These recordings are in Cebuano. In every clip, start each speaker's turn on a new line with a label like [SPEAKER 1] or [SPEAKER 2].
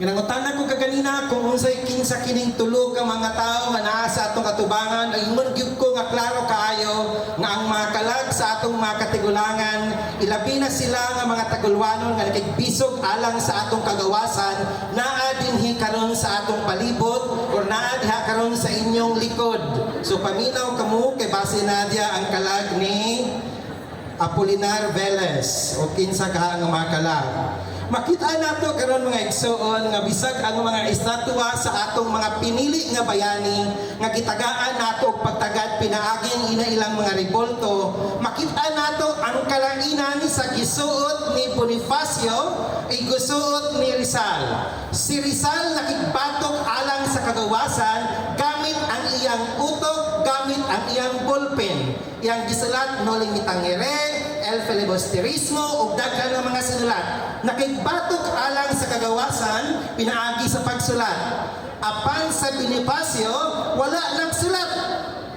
[SPEAKER 1] Nangutana ko kaganina kung unsay kinsa kining tulo ka mga tawo nga naa sa atong katubangan, ay ingon gyud ko nga klaro kaayo nga ang mga kalag sa atong mga katigulangan, ilabi na sila nga mga Tagulwanon nga nakigbisog alang sa atong kagawasan, naa dinhi karon sa atong palibot or naa diha karon sa inyong likod. So paminaw kamo kay base na diya ang kalag ni Apolinar Velez o kinsa ka nga mga kalag. Makita nato karon, mga igsoon, nga bisag ang mga estatwa sa atong mga pinili nga bayani nga gitagaan nato og pagtagad pinaaging ina ilang mga rebolto, makita nato ang kalainan sa gisuot ni Bonifacio ay gisuot ni Rizal. Si Rizal nakigbatok alang sa kagawasan gamit ang iyang utok, gamit ang iyang ballpen. Iyang gisulat "Noli Me Tangere", "El Filibusterismo" ug daghan nga mga sinulat. Nakigbatok alang sa kagawasan pinaagi sa pagsulat. Apan sa Bonifacio, wala nagsulat.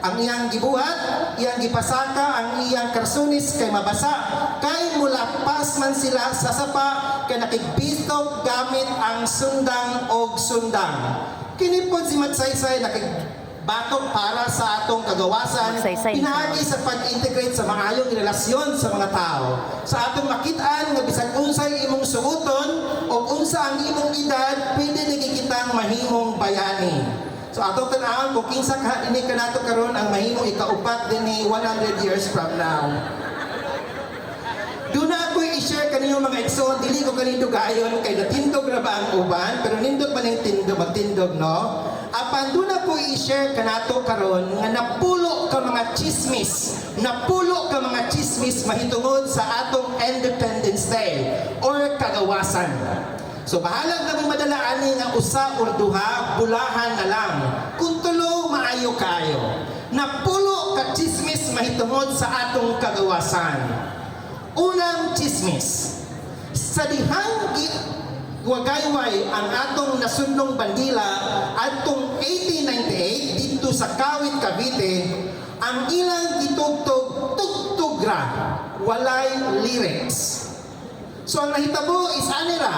[SPEAKER 1] Ang iyang gibuhat, iyang gipasaka ang iyang karsunis kay mabasa. Kay mulapas man sila sa sapa kay nakigbistok gamit ang sundang og sundang. Kini pod si Magsaysay, nakigbatok para sa atong kagawasan
[SPEAKER 2] Magsaysay.
[SPEAKER 1] Pinaagi sa pag-integrate sa maayong relasyon sa mga tao. Sa atong makitaan nga bisan unsay imong suoton o unsa ang imong edad, pwede na kitang mahimong bayani. So atong tan-awon kung kinsa ka ini kanato karon ang mahimong ikaupat dinhi 100 years from now. Duna ako i-share kaninyo, mga igsoon, dili ko kanindog ayon kay natindog na ba ang uban, pero nindot man ang tindog, magtindog, no? Apan duna ko i-share kanato karon nga napulo ka mga chismis, napulo ka mga chismis mahitungod sa atong Independence Day or kagawasan. So bahalag na mo madala ani nga usa or duha, bulahan na lang. Kung tulo, maayo kaayo. Napulo ka chismis mahitungod sa atong kagawasan. Unang chismis, sa dihang wagayway ang atong nasudnong bandila atong 1898 dito sa Kawit, Cavite, ang ilang gitugtog, tugtog ra, walay lyrics. So ang nahitabo is ani ra,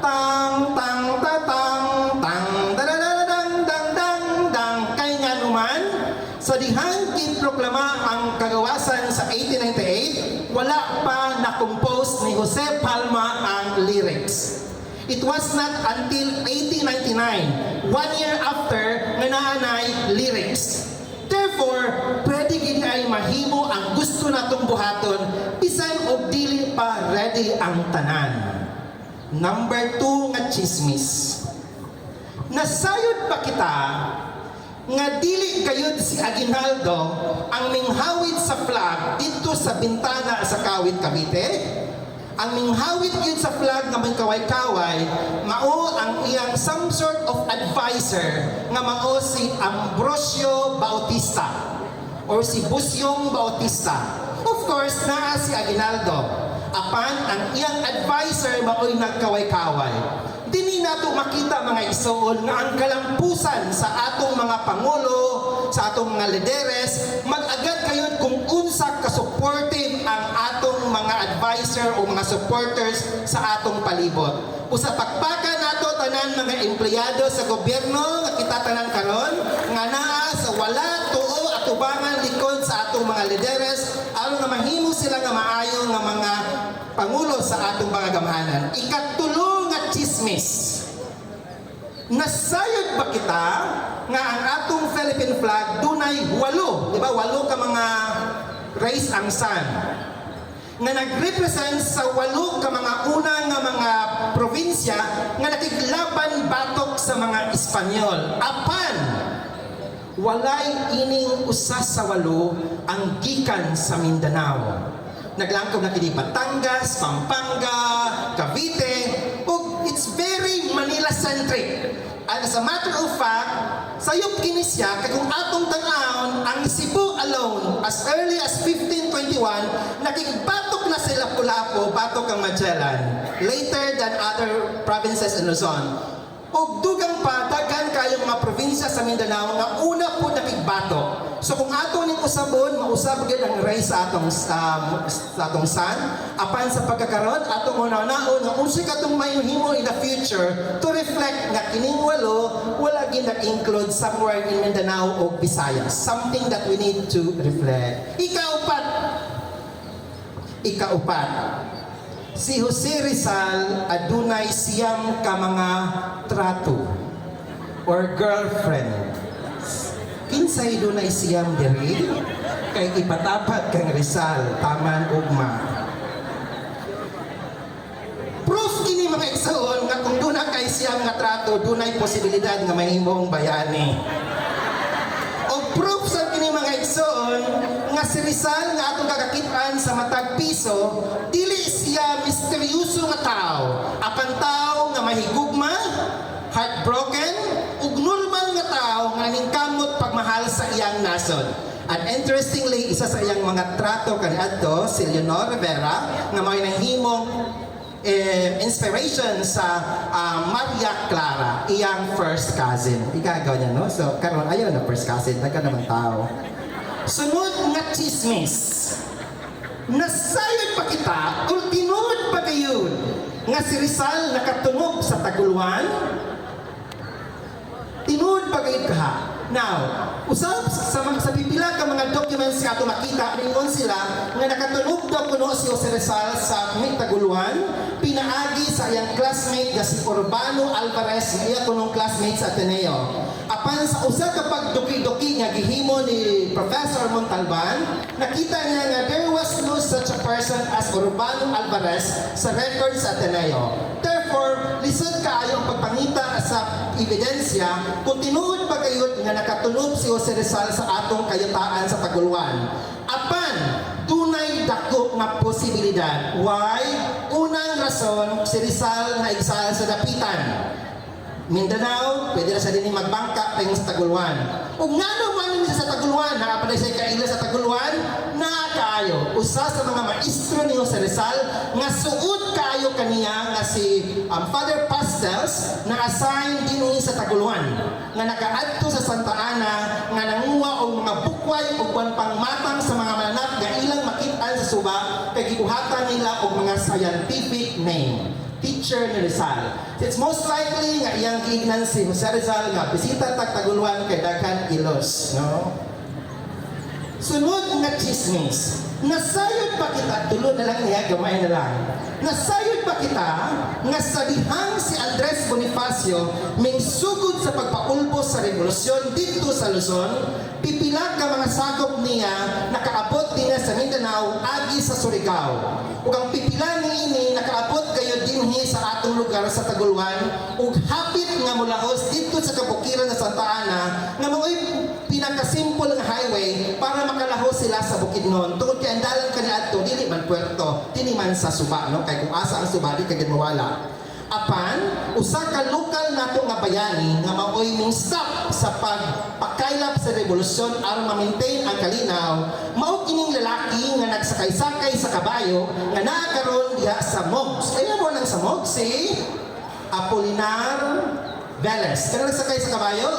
[SPEAKER 1] tang tang ta tang tang dadadadang dang dang dang, kay nganuman sa dihang kinproklama ang kagawasan sa 1898, wala pa na-compose ni Jose Palma ang lyrics. It was not until 1899, one year after, nga naanay lyrics. Therefore, pwede gini ay mahimo ang gusto natong buhaton bisan og dili pa ready ang tanan. Number 2 nga chismis. Nasayod pa kita nga dili gayud si Aguinaldo ang minghawid sa flag dito sa bintana sa Kawit, Cavite? Ang minghawid yun sa flag nga kaway-kaway, mao ang iyang some sort of advisor nga mao si Ambrosio Bautista or si Busyong Bautista. Of course, naa si Aguinaldo. Apan ang iyang advisor mao'y nagkaway-kaway. Dini nato makita, mga igsoon, nga ang kalampusan sa atong mga pangulo, sa atong mga lideres, mag-agad kayo kung unsa ka-supportive ang atong mga advisor o mga supporters sa atong palibot. Usa pakpakan nato tanan mga empleyado sa gobyerno nga kita tanan karon nga naa sa wala tuo atubangan, likod sa atong mga lideres aron nga mahimo sila nga maayo nga mga pangulo sa atong mga gamhanan. Ikatulo nga chismis. Nasayod ba kita nga ang atong Philippine flag dunay walo, di ba? Walo ka mga rays ang sun nga nag-represent sa walo ka mga una nga mga probinsya nga nakiglaban batok sa mga Espanyol. Apan walay ining usa sa walo ang gikan sa Mindanao. Naglangkob na kini Batangas, Pampanga, Cavite, ug it's very Manila-centric. And as a matter of fact, sayop kini siya kay kung atong tan-awon ang Cebu alone, as early as 1521, nakigbatok na sila Lapu-Lapu batok ang Magellan later than other provinces in Luzon. Ug dugang pa, daghan kayo mga probinsya sa Mindanao nga una po nakigbato. So kung ato ning usabon, mausab gyud ang rays sa atong sun. Apan sa pagkakaron, atong hunahunaon nga unsay katong mahimo in the future to reflect nga kining walo wala gyud nag-include somewhere in Mindanao o Visayas. Something that we need to reflect. Ikaupat. Ikaupat. Si Jose Rizal adunay 9 ka mga trato or girlfriend. Kinsay dunay 9 diri? Kay ipatapat kang Rizal, taman ugma. Proof kini, mga igsoon, nga kung duna kay 9 nga trato, dunay posibilidad nga mahimong bayani. O proof sa kini, mga igsoon, nga si Rizal nga atong kakakitaan sa matag piso, dili siya misteryoso nga tao, apan tao nga mahigugma, heartbroken, ug normal nga tao nga ningkamot pagmahal sa iyang nasod. And interestingly, isa sa iyang mga trato kaniadto si Leonor Rivera nga may nahimong inspiration sa Maria Clara, iyang first cousin. Igagaw niya, no? So, karon ayaw na first cousin, taga naman tao. Sunod nga chismis. Nasayod pa kita, or tinuod pa kayo, nga si Rizal nakatunog sa Taguluan? Tinuod pa kayo ka? Now, usab sa pipila ka mga documents nga ato makita, ringon sila nga nakatunog daw kuno si Jose Rizal sa may Taguluan, pinaagi sa iyang classmate nga si Urbano Alvarez, nga iya kunong classmate sa Ateneo. Apan sa usa ka pagduki-duki nga gihimo ni Professor Montalban, nakita niya nga there was no such a person as Urbano Alvarez sa records sa Ateneo. Therefore, lisod kaayo ang pagpangita sa ebidensya kung tinuod pa gayud nga nakatunob si Jose Rizal sa atong kayutaan sa Taguluan. Apan, dunay dako nga posibilidad. Why? Unang rason, si Rizal na exile sa Dapitan. Mindanao, pwede na siya din magbangka paingon sa Taguluan. Ug ngano man siya sa Taguluan, naa pa siya kaila sa Taguluan, naa kaayo. Usa sa mga maestro ni Jose Rizal nga suod kaayo kaniya nga si Father Pastels na assign dinhi sa Taguluan nga nakaadto sa Santa Ana nga nanguha og mga bukway ug uban pang matang sa mga mananap nga ilang makit-an sa suba kay gibuhatan nila og mga scientific name, teacher ni Rizal. It's most likely nga iyang giingnan si Jose Rizal nga bisita tag Taguluan kay daghan ilos, no? Sunod nga chismis. Nasayod pa kita, tulo na lang niya, gamay na lang. Nasayod pa kita nga sa dihang si Andres Bonifacio sugod sa pagpaulbos sa revolusyon dito sa Luzon, pipila ka mga sakop niya nakaabot dinhi sa Mindanao agi sa Surigao. Ug ang pipila niini nakaabot kayo dinhi sa atong lugar sa Taguluan ug hapit nga mulaos dito sa kabukiran sa Santa Ana nga mao'y pinakasimple nga highway para makalahos sila sa Bukidnon tungod kay ang dalan kaniadto dili man puerto, dili man sa suba, no? Kay kung asa ang suba, di kagid mawala. Apan usa ka lokal nato nga bayani nga maoy ming stop sa pagpakaylap sa revolusyon aron ma-maintain ang kalinaw, mao kining lalaki nga nagsakay-sakay sa kabayo nga naa karon diha sa Mogs. Kaya mo nang sa Mogs, si Apolinar Velez. Kaya nagsakay sa kabayo,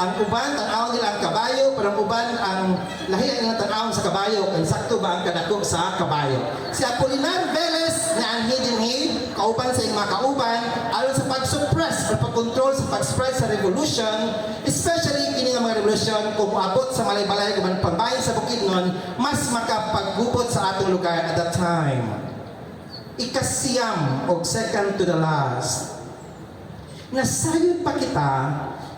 [SPEAKER 1] ang uban tan-awon nila ang kabayo, pero ang uban ang lahi ang ilang tan-awon sa kabayo kay sakto ba ang kadako sa kabayo. Si Apolinar Velez nga anhi dinhi kauban sa iyang mga kauban aron sa pag-suppress o pag-control sa pag-spread sa revolution, especially kini nga mga revolution kung moabot sa Malaybalay kung pambahin sa Bukidnon, mas makapaggubot sa atong lugar at that time. Ikasiyam og second to the last, nasayod pa kita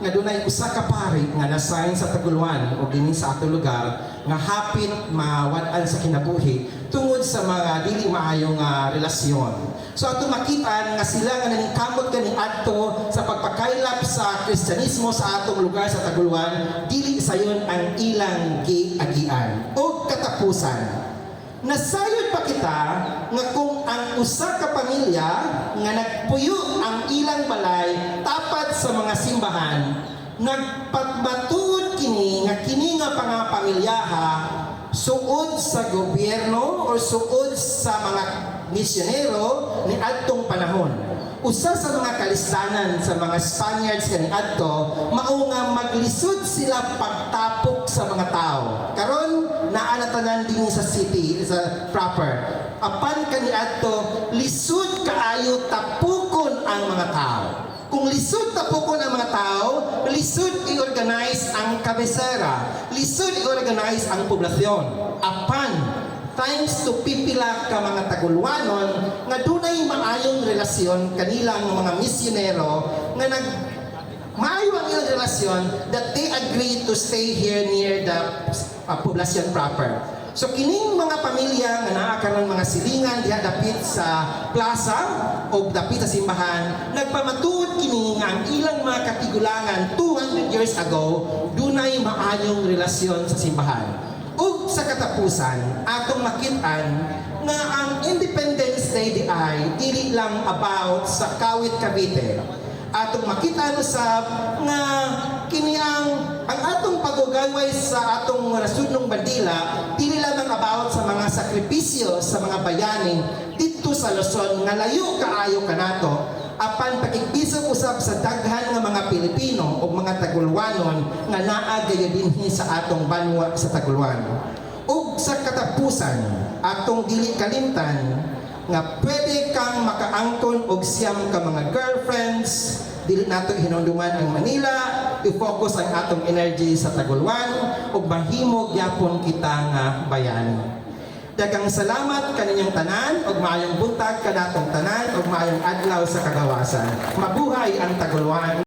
[SPEAKER 1] nga dunay usa ka pari nga nasign sa Taguluan o dinhi sa atong lugar nga hapit mawad-an sa kinabuhi tungod sa mga dili maayo nga relasyon. So ato makita nga sila nga naningkamot kani adto sa pagpakaylap sa Kristyanismo sa atong lugar sa Taguluan, dili sayon ang ilang giagian. Og katapusan, nasayod pa kita nga kung ang usa ka pamilya nga nagpuyo ang ilang balay tapad sa mga simbahan, nagpamatuod kini nga kini nga pangapamilyaha suod sa gobyerno or suod sa mga misyonero ni adtong panahon. Usa sa mga kalisdanan sa mga Spaniards kaniadto mao nga maglisod sila pagtapok sa mga tao. Karon naa na tanan dinhi sa city sa proper. Apan kaniadto, lisod kaayo tapukon ang mga tao. Kung lisod tapukon ang mga tao, lisod i-organize ang kabesera, lisod i-organize ang poblasyon. Apan, thanks to pipila ka mga Tagulwanon nga dunay maayong relasyon kanilang mga misyonero nga nag maayo ang ilang relasyon that they agree to stay here near the poblasyon proper. So kining mga pamilya nga naa karon mga silingan diha dapit sa plaza o dapit sa simbahan, nagpamatuod kini nga ang ilang mga katigulangan 200 years ago dunay maayong relasyon sa simbahan. Ug sa katapusan, atong makit-an nga ang Independence Day diay dili lang about sa Kawit, Cavite. Atong makita usab nga kini ang atong pag-ugayway sa atong nasudnong bandila dili lamang about sa mga sakripisyo sa mga bayani didto sa Luzon nga layo kaayo kanato, apan pakigbiso usab sa daghan nga mga Pilipino o mga Tagulwanon nga naa gayud dinhi sa atong banwa sa Tagulwan. Ug sa katapusan, atong dili kalimtan nga pwede kang makaangkon og 9 ka mga girlfriends, dili nato hinumduman ang Manila, i-focus ang atong energy sa Tagulwan ug mahimo gyapon kita nga bayani. Daghang salamat kaninyong tanan ug maayong buntag kanatong tanan ug maayong adlaw sa kagawasan. Mabuhay ang Tagulwan.